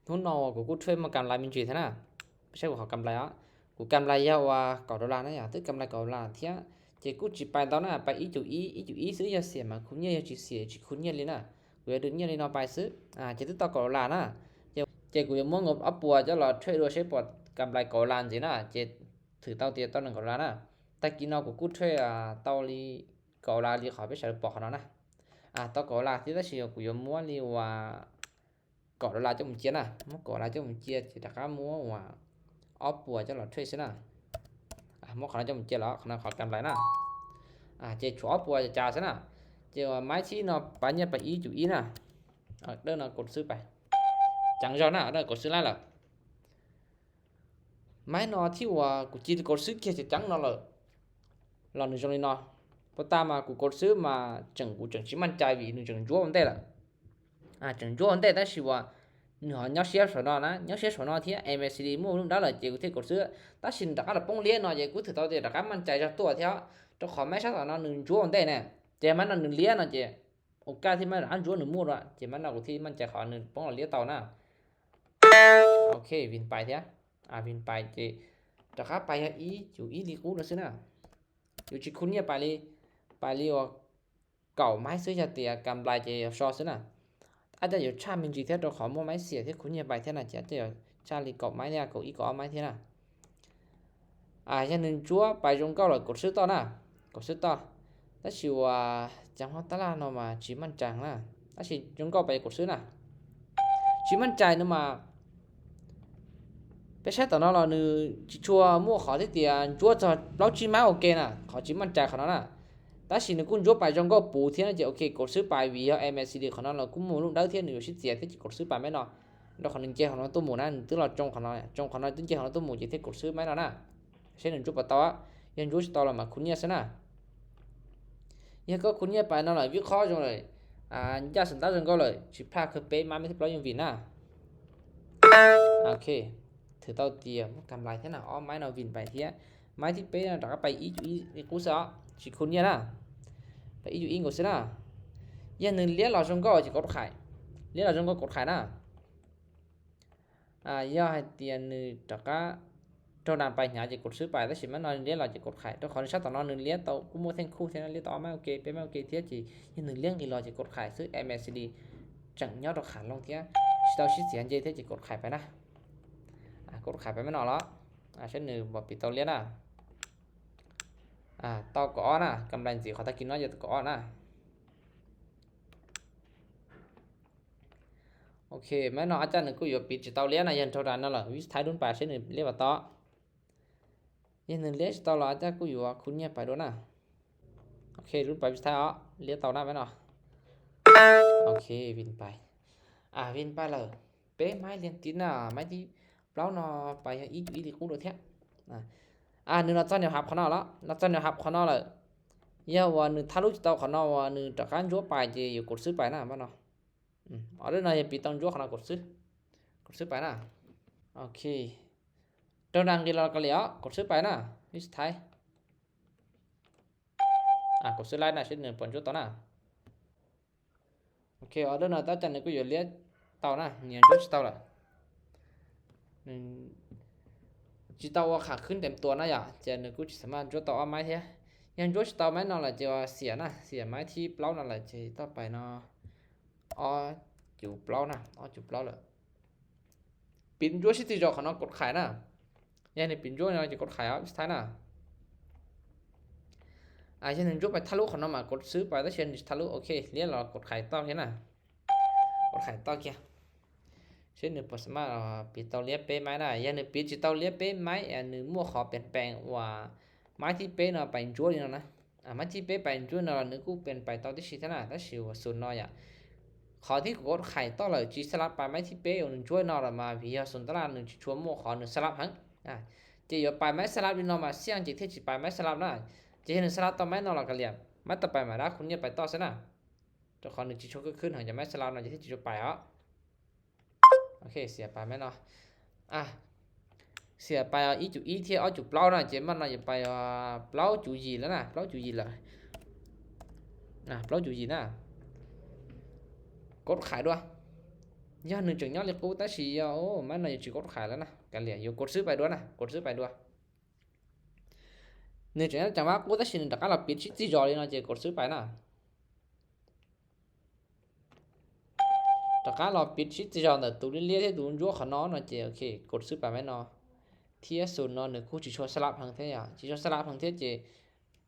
Hnút no của Google Trade mà cầm lại mình chỉ thế nào. Sẽ của họ cầm lại á. Của cầm lại yau à cỏ đô la nó à, tức cầm lại cỏ đô la thế. Chỉ Google chỉ bài tao nó bài ý chủ ý, ý chủ ý xứ yau xỉa mà không nhớ yau chỉ xỉa, chỉ không nhớ lên à. Của đương nhiên lên nó bài xứ. À, chỉ tức tao cỏ đô la nó. Chỉ, chỉ của muốn ngộp ấp bùa cho là trade đua sẽ bọt cầm lại cỏ đô la gì nó. Chỉ thử tao tiền tao nâng cỏ đô la nó. Ta kỹ nó của Google Trade à, tao li cỏ đô la li khỏi biết sao được bỏ nó nó. À, tao cỏ đô la thì ta chỉ của muốn li và ກອດໂດລາຈົນໝົດຈຽນນະ ໝົດກອດໂດລາຈົນໝົດຈຽນ ຈະກະມົວວ່າອອບປົວຈະຫຼອດເທຣດຊະນະ ອ່າ ໝົດຂອງລາວຈົນໝົດຈຽນແລ້ວ ຂອງລາວຂໍກຳໄລນະ ອ່າ ເຈຊົວອອບປົວຈະຈາຊະນະ ເຈວ່າໄມ້ທີ່ເນາະ ປາຍຍາປາອີຈູອີນະ ເດີນະ ກົດຊື້ໄປ ຈັງຈອນນະ ເດີ ກົດຊື້ໄລລະ ໄມ້ນອທີ່ວ່າກູຈີນກົດຊື້ເກຍຈະຈັງນອເລີ ລອໜຶ່ງຈອງລີນອ ບໍ່ຕາມມາກູກົດຊື້ມາ ຈຶ່ງກູຈຶ່ງຊິໝັ້ນໃຈວີໜຶ່ງຈຶ່ງຈົວມັນໄດ້ລະ ອ່າ ຈຶ່ງຈົວມັນໄດ້ ແຕ່ຊິວ່າໜຶ່ງເຮົາຍອດເຊຍສອນອນະ ຍອດເຊຍສອນອນທີ່ເອັມເອສຊີດີໝູ່ລຸ້ນດາວເລີຍ ເຈກູເທດກົດຊື້ ຕາຊິນຕະກາລະປົງລຽນນອນ ເຈກູຖືເຕົາເຕະຕະກາໝັ້ນໃຈຈະຕົວເທ ເຈົ້າຂອງແມ່ຊາຕອນອນໜຶ່ງຈົວມັນໄດ້ແນ່ ເຈມັນນອນໜຶ່ງລຽນນອນ ເຈ ໂອກາດທີ່ມັນອານຈົວໜຶ່ງໝູ່ລະ ເຈມັນນອນກູທີ່ໝັ້ນໃຈເຂົາໜຶ່ງປົງລຽນເຕົານະ ໂອເຄ ວິນໄປເທ ອ່າ ວິນໄປເຈ ຕະກາໄປອີຈູອີລີກູນະຊຶນະ ຢູ່ຈິຄຸນເນຍໄປລີ ໄປລີອອກ ເກົ່າໄມ້ຊື້ຢາເຕຍກຳໄລເຈຊອຊຶນະ ອາຈານຢູ່ຊາມິນຈີເທດໂຕຂໍມົວໄມ້ເສຍເທດຄຸນເນຍໄປເທນະ ເຈອາຈານຢູ່ຊາລີເກາະໄມ້ເນຍ ເກາະອີເກາະໄມ້ເທນະ ອ່າ ຢ່າໜຶ່ງຈົວໄປຈົງເກົ້າລະກົດຊື້ຕໍ່ນະ ກົດຊື້ຕໍ່ ແຕ່ຊິວ່າຈັງວ່າຕະຫຼາດນອກມາຊິໝັ້ນໃຈນະ ແຕ່ຊິຈົງເກົ້າໄປກົດຊື້ນະ ຊິໝັ້ນໃຈນະມາ ໄປແຊດຕໍ່ນອລະໜຶ່ງຈິຊົວມົວຂໍທີ່ເຕຍຈົວຈະເລົ່າຈິມາໂອເຄນະ ຂໍຈິໝັ້ນໃຈຂອງນອນນະ ຕາຊິໜຶ່ງກຸນຈົວໄປຈົງເກົ້າປູເທນະ ເຈໂອເຄ ກົດຊື້ໄປວີເອົາເອັມເອສຊີດີຂອງນອນລະກຸມໝູລຸ້ນດາວເທນໜຶ່ງຊິເສຍເທນຈິກົດຊື້ໄປແມ່ນນອ ດອກຂອງໜຶ່ງເຈຂອງນອນໂຕໝູນະ ຕື່ນລະຈົງຂອງນອນ ຈົງຂອງນອນ ຕື່ນເຈຂອງນອນໂຕໝູ ເຈເທນກົດຊື້ໄປນອນນະ ເຊໜຶ່ງຈຸດປະຕອ ຍັງຢູ່ສະຕອລະມາຄຸນເນຍຊະນະ ຍັງກໍຄຸນເນຍໄປນອນລະ ວິເຄາະຈົງເລີຍ ອ່າ ຢາກສັນຕາຈົງກໍເລີຍ ຊິພາຄືເປມາ ມີທີ່ປອຍຍັງວິນນະ ໂອເຄ ຖືເຕົາຕຽມກຳໄລເທນະ ອອມໄມ້ນອນວິນໄປເທຍ ໄມ້ທີ່ເປນອນຕະກະໄປອີກ ອີກ ອີກກູຊະ ຊິຄຸນເນຍນະ ໄປອີກຢູ່ອີກກູຊະນະ ຢ່າໜຶ່ງລຽນລາວຈົງກໍຊິກົດຂາຍ ລຽນລາວຈົງກໍກົດຂາຍນະ ອ່າ ຢາໃຫ້ຕຽນໜຶ່ງຕະກະ ໂຕນຳໄປຫາຈະກົດຊື້ໄປ ແຕ່ຊິມານອນລຽນລາວຈະກົດຂາຍ ໂຕຂໍອະນຸຍາດຕອນນອນໜຶ່ງລຽນ ໂຕກູໂມເທັງຄູເທັງລຽນ ໂຕອອກມາໂອເຄ ເປັນມາໂອເຄເທຍຈິ ຍາໜຶ່ງລຽນກິລອຈະກົດຂາຍ ຊື້ເອັມເອສຊີດີ ຈັ່ງຍອດໂຕຂາລົງເທຍ ຊິເຕົາຊິເສຍເຈເທຍຈິກົດຂາຍໄປນະ ອ່າ ກົດຂາຍໄປແມ່ນອອກລະ ອ່າ ເຊັ່ນໜຶ່ງບໍ່ປິດໂຕລຽນນະ ອ່າ ເຕົາກໍອອນນະ ກຳໄລຈິຂໍຕາກິນເນາະ ຢ່າເຕົາກໍອອນນະ ໂອເຄ ແມ່ນເນາະ ອາຈານໜຶ່ງກູຢູ່ປິດຈິເຕົາລຽນນະ ຍັງເທົ່ານັ້ນນະ ວິສໄທລຸ້ນປາເຊັ່ນໜຶ່ງລຽນບໍ່ຕໍ່ ຍັງໜຶ່ງລຽນຈິເຕົາລະ ອາຈານກູຢູ່ວ່າຄຸນເນຍໄປໂດນນະ ໂອເຄ ລຸ້ນປາວິສໄທເອົາລຽນເຕົານະແມ່ນເນາະ ໂອເຄ ວິນໄປ ອ່າ ວິນໄປເລີຍ ເປໄມ້ລຽນຕິດນະ ໄມ້ທີ່ເປົ່ານະ ໄປອີກ ອີກ ອີກກູໂດເທຍ ອ່າ ອ່າ ໜຶ່ງນະຈອນຍອມຮັບຂອງນອລະ ນະຈອນຍອມຮັບຂອງນອລະ ຢ່າວ່າໜຶ່ງທະລຸຈິເຕົາຂອງນອລະ ວ່າໜຶ່ງຕະການຍົວໄປເຈຢູ່ກົດຊື້ໄປນະ ແມ່ນເນາະ ອືມ ອອເດີນະ ຢ່າປິດຕ້ອງຍົວຂະໜາດກົດຊື້ ກົດຊື້ໄປນະ ໂອເຄ ໂຕດັງດີລະກະເລຍ ກົດຊື້ໄປນະ ວິສໄທ ອ່າ ກົດຊື້ໄລນະ ເຊັ່ນໜຶ່ງປອນຈຸດຕໍ່ນະ ໂອເຄ ອອເດີນະ ຕາຈັນໜຶ່ງກູຢູ່ລຽນເຕົານະ ຍຽນຈຸດເຕົາລະ ໜຶ່ງ ຈິເຕົາວ່າຂາຂຶ້ນເຕັມຕົວນະ ຢາ ຈະໜຶ່ງກູຊິສາມາດຈົດຕໍ່ອອກໄມ້ເທຍ ຍັງຈົດຕໍ່ໄມ້ນອນລະ ຈະວ່າເສຍນະ ເສຍໄມ້ທີ່ເປົ່ານອນລະ ຈະຕໍ່ໄປເນາະ ອໍ ຈູເປົ່ານະ ອໍ ຈູເປົ່າລະ ປິນຈົວຊິຕິຈອກຂອງນອນກົດຂາຍນະ ຢ່າໃຫ້ປິນຈົວນອນຈະກົດຂາຍເອົາສຸດທ້າຍນະ ອາ ຢ່າໜຶ່ງຈົວໄປທະລຸຂອງນອນມາ ກົດຊື້ໄປ ຕາເຊນທະລຸ ໂອເຄ ລຽນລາວກົດຂາຍຕໍ່ເຄນະ ກົດຂາຍຕໍ່ເຄ ເຊັ່ນໜຶ່ງປະສະມາດ ອ່າ ປິດເຕົາລຽນເປໄມ້ນະ ຢ່າໜຶ່ງປິດຈິເຕົາລຽນເປໄມ້ ອັນໜຶ່ງມົວຂໍປ່ຽນແປງວ່າ ໄມ້ທີ່ເປນອນໄປຈົວນີ້ນະ ອ່າ ໄມ້ທີ່ເປໄປຈົວນອນລະ ໜຶ່ງກູປ່ຽນໄປຕໍ່ທີ່ຊິທະນະ ຕາຊິວະສຸນນອຍາ ຂໍທີ່ກົດຂາຍຕໍ່ເລີຍ ຈິສະລັບໄປໄມ້ທີ່ເປໜຶ່ງຈົວນອນລະມາ ວິຍາສຸນຕະລາດໜຶ່ງຈິຊົວໂມງ ຂໍໜຶ່ງສະລັບຫັ້ນ ອ່າ ເຈຢອປາຍໄມ້ສະລັບນີ້ນອນມາ ສຽງເຈເທດຊິປາຍໄມ້ສະລັບນະ ເຈເຫັນສະລັບຕໍ່ໄມ້ນອນລະກະລຽນ ໄມ້ຕໍ່ໄປມາດາຄຸນເນຍໄປຕໍ່ຊະນະ ເຈົ້າຂອງໜຶ່ງຈິຊົວຄືນຫັ້ນ ຈະໄມ້ສະລັບນະ ເຈເທດຈິຊົວໄປເອົາ ໂອເຄ ເສຍໄປແມ່ນເນາະ ອ່າ ເສຍໄປເອົາອີກຈຸອີກເທຍ ເອົາຈຸເປົ່ານະ ເຈມັນນະ ຈະໄປເອົາເປົ່າຈຸຢີນລະນະ ເປົ່າຈຸຢີນລະ ອ່າ ເປົ່າຈຸຢີນນະ ກົດຂາຍດ້ວຍ Giờ nưng chưng nho li cũ ta chỉ giờ, ô, má nó chỉ cốt khải lắm nè. Cái lìa, giờ cột xứ bài đua nè, cột xứ bài đua. Nưng chưng nho chẳng má cũ ta chỉ nưng đặt cá lọc pít xít tí giò đi nó chỉ cột xứ bài nè. Đặt cá lọc pít xít tí giò nè, tụ li lia thế tụ chúa khó nó nó chỉ, ok, cột xứ bài mấy nó. Thiế số nó nưng cũ chỉ cho slap hàng thế à, chỉ cho slap hàng thế chỉ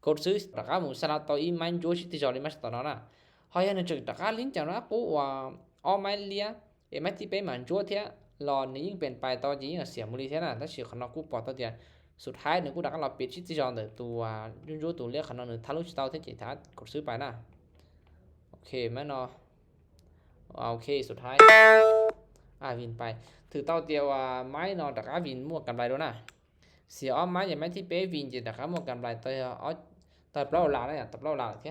ກົດຊື້ ດາກາໝູສະລັດຕໍ່ອີໄມ້ຈົວຊິຕິຈອລິມາສະຕອນອນນະ. ເຮົາເຮັດໃຫ້ເຈີດາກາລິ້ນຈາກນະປູວ່າ ອໍໄມ້ເລຍ ເອໄມ້ທີ່ເປມາຈົວທຽ ລໍນິຍິ່ງເປັນປາຍຕໍ່ຈິງເສຍມູລີທຽນະ ຕາຊິຂອນອກກູປອດຕໍ່ເຕຍ. ສຸດທ້າຍໜຶ່ງກູດາກາລອປິດຊິຕິຈອນເດີ ຕົວຍຸນຢູຕົວເລຍຂອນອກໜຶ່ງທາລຸຊິເຕົາເທຈິທາ ກົດຊື້ໄປນະ. ໂອເຄ ແມ່ນເນາະ. ໂອເຄ ສຸດທ້າຍ ອາ ວິນໄປ ຖືເຕົາຕຽວວ່າໄມ້ເນາະ ດາກາວິນໝວກກັນໄບໂດນນະ. ເສຍອອກມາຢ່າແມ່ນທີ່ເປວິນເຈດາກາໝວກກັນໄບຕໍ່ອອກຕໍ່ເປົ່າລາວນະ ຕໍ່ເປົ່າລາວເທ.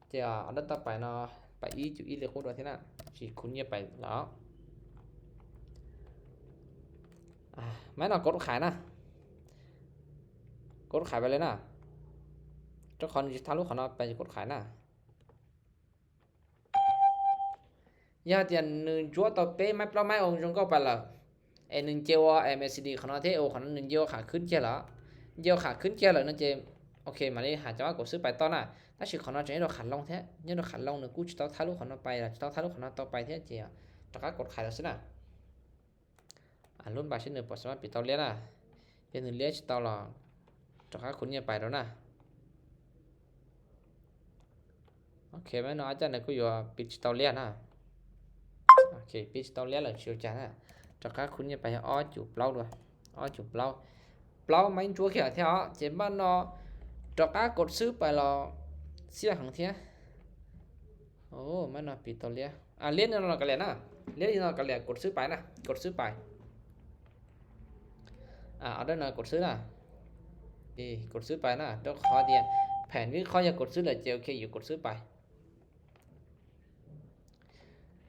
ເຈອອເດີຕໍ່ໄປເນາະ ໄປອີຈຸອີເລກູໂດເທນະ ຊິຄຸນເຍໄປແລ້ວ. ອາ ແມ່ນເນາະ ກົດຂາຍນະ ກົດຂາຍໄປເລີຍນະ. ເຈົ້າຂອງຊິທາລຸຂອງເນາະ ໄປກົດຂາຍນະ. ຍາຕຽນໜຶ່ງຈົວຕໍ່ເປໄມ້ເປົ່າໄມ້ອອກຈົງກໍໄປລະ. ເອໜຶ່ງເຈວເອັມເອສດີຂອງເນາະເທໂອຂອງໜຶ່ງເຈວຂາຂຶ້ນເຈລະ ເຈວຂາຂຶ້ນເຈລະນະເຈ. ໂອເຄ ມາເລີຍຫາຈັງຫວະກົດຊື້ໄປຕໍ່ນະ. ຕາຊິຂອງເນາະຈະເຮັດດອກຂັນລົງເທ ເຮັດດອກຂັນລົງໜຶ່ງກູຊິເຕົາທາລຸຂອງເນາະໄປລະ ຊິເຕົາທາລຸຂອງເນາະຕໍ່ໄປເທເຈ. ຕະກາກົດຂາຍແລ້ວຊິນະ. ອາ ລຸ້ນບາຊິໜຶ່ງປອດສາມາດປິດເຕົາເລຍນະ. ເປັນໜຶ່ງເລຍຊິເຕົາລະ ຕະກາຄຸນເຍໄປແລ້ວນະ. ໂອເຄ ແມ່ນເນາະ ອາຈານນະກູຢູ່ວ່າປິດເຕົາເລຍນະ. ໂອເຄ ປິດເຕົາເລຍແລ້ວຊິອາຈານນະ. ຕະກາຄຸນເຍໄປ ອໍຈູເປົ່າດ້ວຍ ອໍຈູເປົ່າ ເປົ່າໄມ້ຈົວຂຽວເທເຈບ້ານເນາະ. ຕະກາກົດຊື້ໄປລະ ເສຍຫາງເທ. ໂອ້ ແມ່ນເນາະ ປິດເຕົາເລຍ. ອາ ເລນເນາະກະເລນນະ ເລນເນາະກະເລນ ກົດຊື້ໄປນະ ກົດຊື້ໄປ. ອາ ອອເດີນະ ກົດຊື້ນະ ເອ ກົດຊື້ໄປນະ. ດອກຄອດຽ ແຜນວິເຄາະ ຢ່າກົດຊື້ເລີຍ ເຈໂອເຄ ຢູ່ກົດຊື້ໄປ.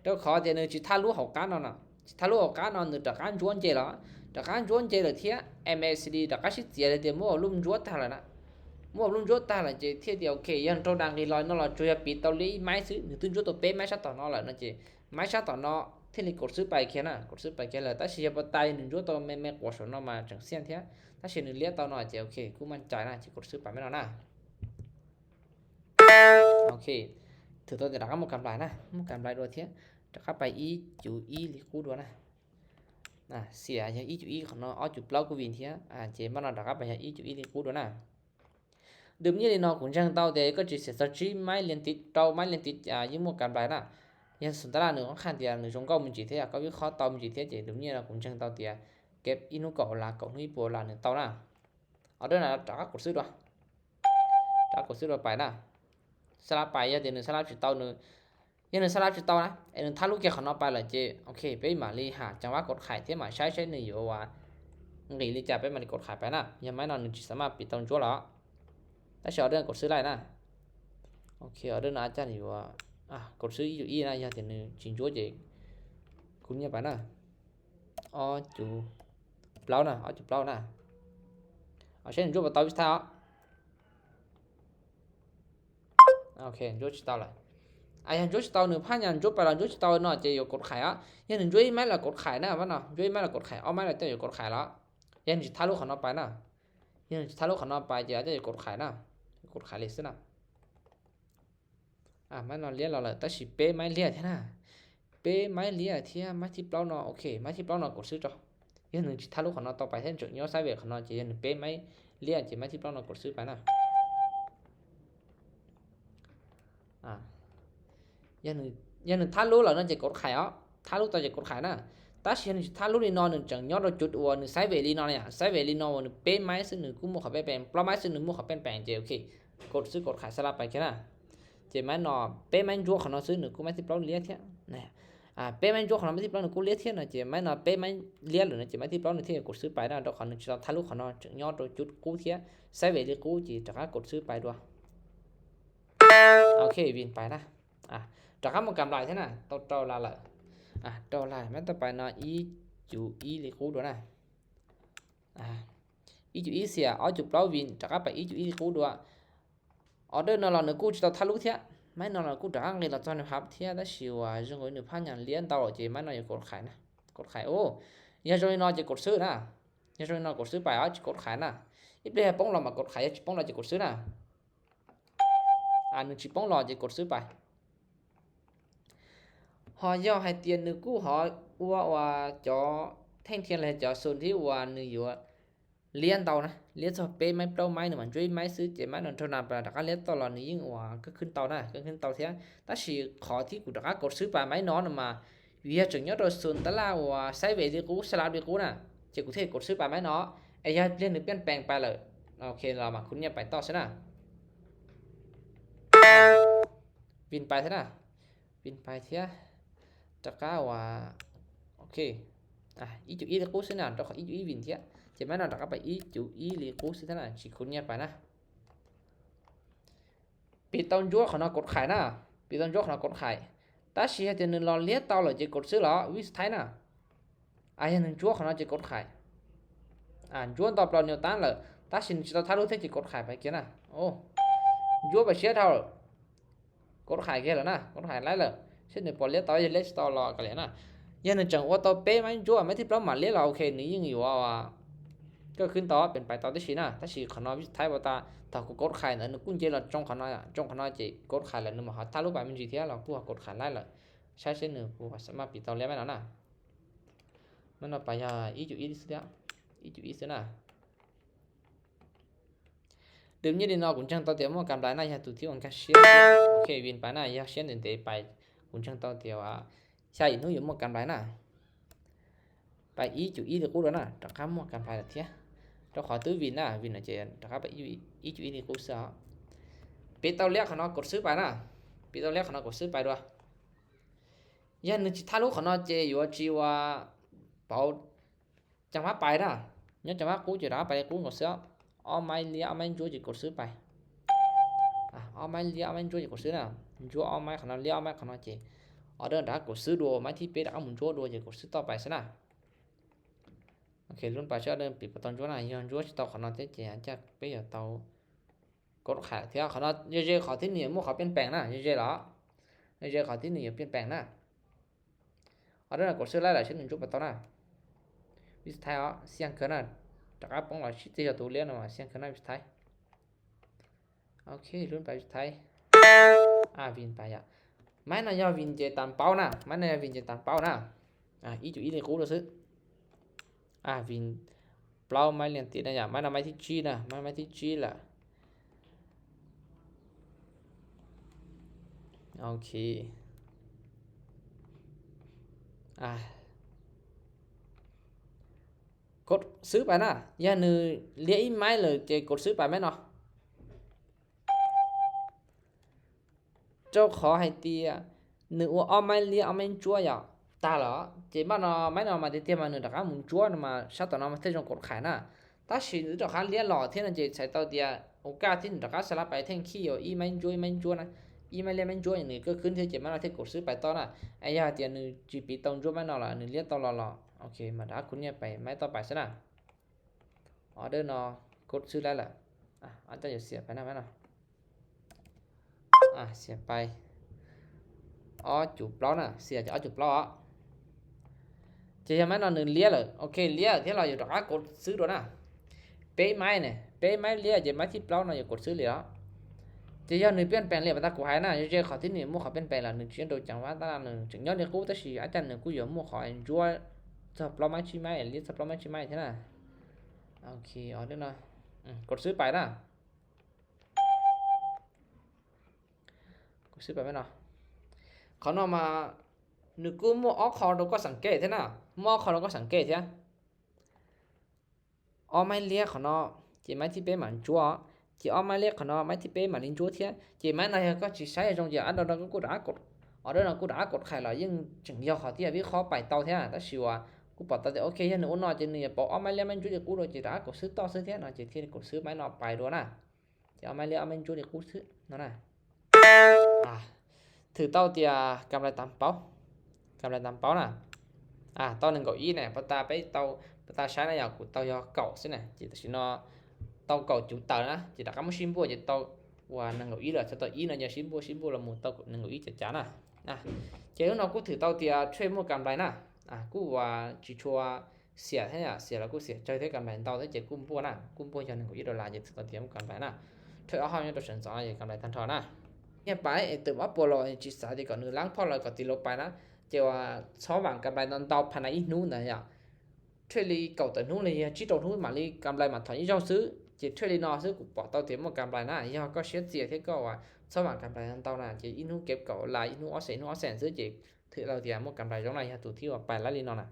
ດອກຄອດຽໜຶ່ງຊິທາລຸເຂົ້າການເນາະ ຊິທາລຸເຂົ້າການເນາະ ໜຶ່ງຕະການຈວນເຈລະ ຕະການຈວນເຈລະເທຍ ເອັມເອສດີ ຕະກາຊິເຈລະເທຍ ມົວລຸມຈວນຕາລະນະ ມົວລຸມຈວນຕາລະເຈເທຍ. ໂອເຄ ຍັງໂຕດັງອີລອຍເນາະ ລະຈວຍປິດເຕົາລີໄມ້ຊື້ ໜຶ່ງຕື່ນຈວນໂຕເປໄມ້ຊາຕອນເນາະລະນະເຈ ໄມ້ຊາຕອນເນາະ. ເທລິກົດຊື້ໄປເຄນະ ກົດຊື້ໄປເຄລະ ຕາຊິເຮັດບໍ່ຕາຍໜຶ່ງຈົວຕໍ່ແມ່ນ ແມ່ນກວ່າສອນເນາະມາຈັ່ງເສຍເທຍ. ຕາຊິໜຶ່ງເລຍຕໍ່ເນາະເຈ ໂອເຄ ກູໝັ້ນໃຈນະ ຊິກົດຊື້ໄປແມ່ນເນາະນະ. ໂອເຄ ຖືຕົວເດດາກະໝົດກຳໄລນະ ໝົດກຳໄລໂດເທຍ. ຕະກະໄປອີຈູອີລີກູໂດນະ. ອາ ເສຍຢ່າອີຈູອີຂອງເນາະ ອໍຈູເປົ່າກູວິນເທຍ. ອາ ເຈມານອນຕະກະໄປຢ່າອີຈູອີລີກູໂດນະ. ດຶມນີ້ເລີຍເນາະ ກຸນຈັ່ງເຕົາເດກໍຈິເສຍຊາຈີໄມ້ລຽນຕິດ ເຕົາໄມ້ລຽນຕິດ ອາ ຍິງໝວກກັນໄບນະ. ຍັງສຸນຕະລາໜຶ່ງຂອງຄັນເດໜຶ່ງຊົງເກົ້າມີຈີເທ ກໍວິເຄາະເຕົາມີຈີເທເຈ. ດຶມນີ້ເນາະ ກຸນຈັ່ງເຕົາເດ ເກັບອີນູເກົາລາ ເກົານຸຍໂປລາໜຶ່ງເຕົານະ. ອອເດີນະ ຕະກາກົດຊື້ດວະ ຕະກາກົດຊື້ດວະໄປນະ. ສະລາບໄປ ຢ່າເດໜຶ່ງສະລາບຊິເຕົາໜຶ່ງ ຢ່າໜຶ່ງສະລາບຊິເຕົານະ ເອໜຶ່ງທາລຸເກຂອງເນາະໄປລະເຈ. ໂອເຄ ເປມາລີຫາຈັງຫວະກົດຂາຍເທມາໃຊ້ໃຊ້ໜຶ່ງຢູ່ວ່າ ງີລິຈາໄປມາລີກົດຂາຍໄປນະ. ຍັງໄມ້ນອນໜຶ່ງຊິສາມາດປິດຕອນຈົວລະ ແຕ່ຊິອອເດີນະ ກົດຊື້ໄດ້ນະ. ໂອເຄ ອອເດີນະ ອາຈານຢູ່ວ່າ ອາ ກົດຊື້ອີຢູ່ອີນະ ຢ່າເດໜຶ່ງຈິງຈົວເຈ ຄຸນເງຍໄປນະ. ອໍຈູເປົ່ານະ ອໍຈູເປົ່ານະ. ເອົາໃຊ້ໜຶ່ງຈົວປະເຕົາວິທາ ໂອເຄ ຈົວຊິເຕົາລະ. ອາ ຍັງຈົວຊິເຕົາໜຶ່ງພັນ ຍັງຈົວໄປລະ ຈົວຊິເຕົາເນາະ ເຈຢູ່ກົດຂາຍອະ. ຍັງໜຶ່ງຈົວອີໄມ້ລະກົດຂາຍນະ ວ່າເນາະ ຈົວອີໄມ້ລະກົດຂາຍ ເອົາໄມ້ລະເຈົ້າຢູ່ກົດຂາຍລະ. ຍັງຊິທາລຸຂອງເນາະໄປນະ ຍັງຊິທາລຸຂອງເນາະໄປ ເຈເຈົ້າຢູ່ກົດຂາຍນະ ກົດຂາຍເລີຍຊິນະ. ອາ ໄມ້ນອນລຽນລະ ແຕ່ຊິເປໄມ້ລຽນແທ້ນະ ເປໄມ້ລຽນເທຍ ໄມ້ທິບເຫຼົ່າເນາະ. ໂອເຄ ໄມ້ທິບເຫຼົ່າເນາະ ກົດຊື້ຕໍ່. ຢ່າໜຶ່ງຊິທາລຸຂອງເນາະຕໍ່ໄປແທນ ຈົກຍໍໄຊເວຂອງເນາະ ເຈຢ່າໜຶ່ງເປໄມ້ລຽນ ເຈໄມ້ທິບເຫຼົ່າເນາະ ກົດຊື້ໄປນະ. ອາ ຢ່າໜຶ່ງ ຢ່າໜຶ່ງທາລຸລະເນາະ ເຈກົດຂາຍເອົາ ທາລຸຕໍ່ເຈກົດຂາຍນະ. ຕາຊິໜຶ່ງຊິທາລຸລີເນາະ ໜຶ່ງຈັ່ງຍໍໂດຈຸດອວ ໜຶ່ງໄຊເວລີເນາະ ໄຊເວລີເນາະ ໜຶ່ງເປໄມ້ຊື້ ໜຶ່ງກູໝູເຂົາເປັນແປງ ເປົ່າໄມ້ຊື້ ໜຶ່ງໝູເຂົາເປັນແປງ ເຈໂອເຄ ກົດຊື້ ກົດຂາຍ ສະລາບໄປແຄ່ນະ. ເຈໄມ້ນອນ ເປໄມ້ຈົວຂອງເນາະ ຊື້ໜຶ່ງກູໄມ້ທິບເປົ່າລຽນເທຍນະ. ອາ ເປໄມ້ຈົວຂອງເນາະ ໄມ້ທິບເປົ່າໜຶ່ງກູລຽນເທຍນະ. ເຈໄມ້ນອນ ເປໄມ້ລຽນຫຼືນະ ເຈໄມ້ທິບເປົ່າໜຶ່ງເທຍ ກົດຊື້ໄປນະ. ດອກຂອງໜຶ່ງຊິຕ້ອງທາລຸຂອງເນາະ ຈົກຍໍໂຕຈຸດກູເທຍ ໄຊເວລີກູ ເຈຕະກາກົດຊື້ໄປດວະ. ໂອເຄ ວິນໄປນະ. ອາ ຕະກາໝົດກຳໄລແທ້ນະ ໂຕໂຕລາລະ. ອາ ໂຕລາແມ່ນຕໍ່ໄປເນາະ ອີຈູອີລີກູດວະນະ. ອາ ອີຈູອີເສຍ ອໍຈູເປົ່າວິນ ຕະກາໄປອີຈູອີລີກູດວະ. ອອເດີນອນລະໜຶ່ງກູຊິຕ້ອງທາລຸເທຍ Máy no là cũng đã nghe là cho nên hợp thiệt, đó là, à, dùng cái nửa phát nhàn liên tàu rồi, máy no giờ cột khải nè. Cột khải, ô. Giờ rồi nó giờ cột xứ nè. Giờ rồi nó cột xứ bài á, chỉ cột khải nè. Ít đây bóng lo mà cột khải, chỉ bóng lo chỉ cột xứ nè. À, nó chỉ bóng lo chỉ cột xứ bài. Họ do hai tiền nó cũng họ ua ua cho thanh thiên là cho xuân thì ua nó ua liên tàu nè. Liên cho pê máy, plau máy nó mà chuối máy xứ, chỉ máy nó cho nạp là đã cắt liên tàu là nó yên ua cứ khuyến tàu nè, cứ khuyến tàu thiệt. Đó là khó thì cũng đã cột xứ bài máy nó mà vì chừng nhớ rồi xuân đó là ua sai về đi cũ, sai lặp đi cũ nè. Chỉ cũng thể cột xứ bài máy nó. Ê, giờ liên được biến bèn bài lợ. Ok, là mà khuyến nhập bài to xứ nè. Pin bài thế nè. Pin bài thiệt. Chắc cá ua. Ok. À, ít chú ý đi cũ xứ nè, cho khỏi ít chú ý pin thiệt. Chỉ máy nó đã cắt bài ít chú ý đi cũ xứ thế nè, chỉ khuyến nhập bài nè. Bị tàu chúa khỏi nó cột khải nè. Bị tàu chúa khỏi nó cột khải. Ta chỉ hai tiền nó lo liếc tàu lợ chỉ cột xứ lọ, vít thái nè. À, hiện chúa khỏi nó chỉ cột khải. À, chúa tàu plau nhiều tán lợ. Ta chỉ chỉ tàu tháo lút thế chỉ cột khải bài kia nè. Ô. Chúa bài siết thâu. Cột khải kia lợ nè, cột khải lái lợ. Siết nửa bỏ liếc tàu, liếc tàu lọ cả lẽ nè. Giờ nó chẳng ua tàu pê máy chúa, máy thíp plau mà liếc lọ, ok, nó yên ua. Cứ khuyến tàu, pin bài tàu tí xí nè. Ta chỉ khỏi nó vít thái bảo ta, tàu cột khải nữa, nó cũng chỉ là trong khỏi nó, trong khỏi nó chỉ cột khải lợ, nó mà họ tháo lút bài mình gì thế là cũng họ cột khải lái lợ. Sai siết nửa của sắp mà bị tàu liếc máy nó nè. Máy nó bài giờ ít chú ý xíu đó. Ít chú ý xíu nè. Đừng như đi nó cũng chẳng tàu tiền mua cam đài nè, giờ tụi thiếu ăn cá siết. Ok, pin bài nè, giờ siết đến để bài cũng chẳng tàu tiền à. Xa ít nó mua cam đài nè. Bài ít chú ý thì cũ đó nè, trong khám mua cam đài là thiệt. Trong khỏi tứ pin nè, pin là chỉ trong khám bài ít, ít chú ý thì cũ sao. Bị tàu liếc khỏi nó cột xứ bài nè. Bị tàu liếc khỏi nó cột xứ bài đùa. Giờ nó chỉ tháo lút khỏi nó chỉ ua chỉ ua bảo chẳng phát bài nè. Nhớ chẳng phát cũ chỉ đã bài cũ ngọt xíu. Ó máy liếc, ó máy chúa chỉ cột xứ bài. À, ó máy liếc, ó máy chúa chỉ cột xứ nè. Chúa ó máy khỏi nó liếc, ó máy khỏi nó chỉ. Ở đây đã cột xứ đùa, máy thíp pê đã muốn chúa đùa chỉ cột xứ to bài xíu nè. Ok, luôn bài trước đây bị bắt tàu chúa nè, giờ chúa chỉ tàu khỏi nó thế chỉ chắc bây giờ tàu ກົດຂາຍເທື່ອ ເຂົາເນາະ ເຢໆ ເຂົາທີ່ນີ້ໝູ່ເຂົາປ່ຽນແປງນະ ເຢໆ ເນາະ ເຢໆ ເຂົາທີ່ນີ້ປ່ຽນແປງນະ. ອອເດີ ກົດຊື້ຫຼາຍໆ ເຊັ່ນໜຶ່ງຈຸດປະຕູນະ ວິສໄທເນາະ ສຽງເກີນນະ ຕະກາປ່ອງລະຊິຕິຈະຕູລຽນນະ ສຽງເກີນນະ ວິສໄທ. ໂອເຄ ລຸ້ນໄປວິສໄທ ອາ ວິນໄປອະ ໄມ້ນະ ຢ່າວິນເຈຕາມເປົ້ານະ ໄມ້ນະ ຢ່າວິນເຈຕາມເປົ້ານະ. ອາ ອີ່ຈຸອີ່ນີ້ກູດຊື້ ອາ ວິນ ເປົ້າໄມ້ລຽນຕິດນະ ຢ່າ ໄມ້ນະ ໄມ້ທີ່ຈີນະ ໄມ້ ໄມ້ທີ່ຈີນລະ ໂອເຄ ອາ ກົດຊື້ໄປນະ ຢ່າໜຶ່ງເລຍອີ່ໄມ້ເລີຍ ເຈກົດຊື້ໄປແມ່ນເນາະ. ເຈົ້າຂໍໃຫ້ເຕຍ ໜຶ່ງອັວອ້ອມໄມ້ເລຍ ອ້ອມໄມ້ຈົວຢາກຕາຫຼໍ ເຈມານອ ໄມ້ນອມາເຕຍມາໜຶ່ງຕະກາໝູນຈົວນຳມາຊາຕອນອມາເທດຈົງກົດຂາຍນະ ຕາຊິນຕະກາເລຍຫຼໍເທນເຈໃສ່ເຕົ້າເຕຍ ໂອກາດທີ່ໜຶ່ງຕະກາສະລັບໄປແທ່ງຂີ້ຢູ່ ອີ່ໄມ້ຈົວ ອີ່ໄມ້ຈົວນະ ອີ່ໄມ້ເລຍໄມ້ຈົວຫຍັງນີ້ເກີດຂຶ້ນເທເຈມານອເທດກົດຊື້ໄປຕໍ່ນະ ອາຍາເຕຍໜຶ່ງຈີປີຕອງຈົວໄມ້ນອມລະ ໜຶ່ງເລຍຕໍ່ຫຼໍ ໂອເຄ ມາດາຄຸນເນຍໄປໄມ້ຕໍ່ໄປຊະນະ. ອອເດີນອ ກົດຊື້ໄດ້ລະ ອາ ອາຈານຢ່າເສຍໄປນະແມ່ນເນາະ ອາ ເສຍໄປ ອໍ ຈູບເປົ່ານະ ເສຍຈະເອົາຈູບເປົ່າອະ ຈະຍັງແມ່ນເນາະ ໜຶ່ງເລຍເລີຍ ໂອເຄ ເລຍທີ່ເຮົາຢູ່ດອກ ອາ ກົດຊື້ໂດນນະ ເປໄມ້ນີ້ ເປໄມ້ເລຍ ຈະມາທີ່ເປົ່ານະ ຢ່າກົດຊື້ເລຍເນາະ ຈະຍອມໜຶ່ງປ່ຽນແປງເລຍ ບໍ່ຕາກູໃຫ້ນະ ເຈເຂົ້າທີ່ນີ້ໝູ່ເຂົາປ່ຽນແປງລະ ໜຶ່ງຈຽນໂດນຈັງຫວະຕາລາງໜຶ່ງ ຈະຍ້ອນເດກູ ແຕ່ຊິອາຈານໜຶ່ງກູຢອມໝູ່ເຂົາອັນຈົວ ຈະເປົ່າໄມ້ຊິໄມ້ ເລຍຈະເປົ່າໄມ້ຊິໄມ້ເທົ່ານັ້ນ. ໂອເຄ ອອເດີນະ ອືມ ກົດຊື້ໄປນະ ກົດຊື້ໄປແມ່ນເນາະ ເຂົານອກມາ ໜຶ່ງກູໝູ່ອອກເຂົາໂດກະສັງເກດເທົ່ານັ້ນ ໝູ່ອອກເຂົາໂດກະສັງເກດເທົ່າ ອອກໄມ້ລຽກເຂົາເນາະ ເຈໄມ້ທີ່ເປໝານຈົວ ເຈອອກໄມ້ລຽກເຂົາເນາະ ໄມ້ທີ່ເປໝານລິນຈົວເທົ່າ ເຈໄມ້ນະ ກໍຊິໃຊ້ຈົງຈະອັນດອນກໍກູດອາກົດ ອອເດີນະ ກູດອາກົດຂາຍລະ ຍິ່ງຈຶ່ງຢອກເຂົາທີ່ວິເຄາະໄປເຕົາເທົ່າ ແຕ່ຊິວ່າ ກູປອບຕາແຕ່ ໂອເຄ ຢ່າໜຶ່ງໂອນອນ ເຈໜຶ່ງຢ່າປອກອອກໄມ້ລຽກໄມ້ຈຸດ ກູໂດ ເຈດາກົດຊື້ຕໍ່ຊື້ເທົ່ານະ ເຈທີ່ກົດຊື້ໄມ້ນອກໄປໂດນນະ ຈະເອົາໄມ້ເລຍ ເອົາໄມ້ຈູດໃຫ້ກູຊື້ເນາະນະ ອາ ຖືເຕົ້າເຕຍ ກຳໄລຕາມເປົ້າ ກຳໄລຕາມເປົ້ານະ ອາ ເຕົ້າໜຶ່ງເກົ້າອີ່ແນ່ ປະຕາໄປເຕົ້າ ປະຕາຊາຍນະ ຢາກກູເຕົ້າຍໍເກົ້າຊິນະ ຈິຕະຊິນອ ເຕົ້າເກົ້າຈູເຕົານະ ຈິຕະກຳຊິມບົວ ຈິເຕົ້າ ว่าหนึ่งกับอีแล้วจะต่ออีเนาะ อย่าชิมบัวชิมบัวละหมู่เต้ากับหนึ่งกับอีจ๋าๆนะ นะ เจ้าเนาะ กูถือเต้าเตียเทรดมั่วกำไรนะ อ่ะ กูว่าจีชัวเสียแท้เนี่ย เสียแล้วกูเสียใจแท้ กำไรเต้าแท้ เจ้ากุ้มบัวนะ กุ้มบัวอย่างหนึ่งกับอีดอลลาร์ จะถือเต้าเตียมั่วกำไรนะ เทรดเอาห้องนี้ตัวเฉินสอง อย่ากำไรทันทอนะ เนี่ยไป ไอ้เติมอัพบัวรอไอ้จีสาดีก่อน หนึ่งล้างพอเราก็ตีลบไปนะ เจ้าว่าซ้อหวังกำไรนอนเต้าภายในอีกนู้นนะเนี่ย เทรดลีเก่าแต่นู้นเลย จีโตนู้นมาลีกำไรมาถอนอีกเจ้าซื้อ เจ็ดเทรดลีนอซื้อ กูปอเต้าเตียมั่วกำไรนะ ยอก็เช็ดเสียเท่าก็ว่าซ้อหวังกำไรนอนเต้านะ เจ็ดอีกนู้นเก็บเก่าลายอีกนู้นออสเซนอีกนู้นออสเซนซื้อ เจ็ดถือเต้าเตียมั่วกำไรตรงไหน ยาตูที่ว่าไปแล้วลีนอนนะ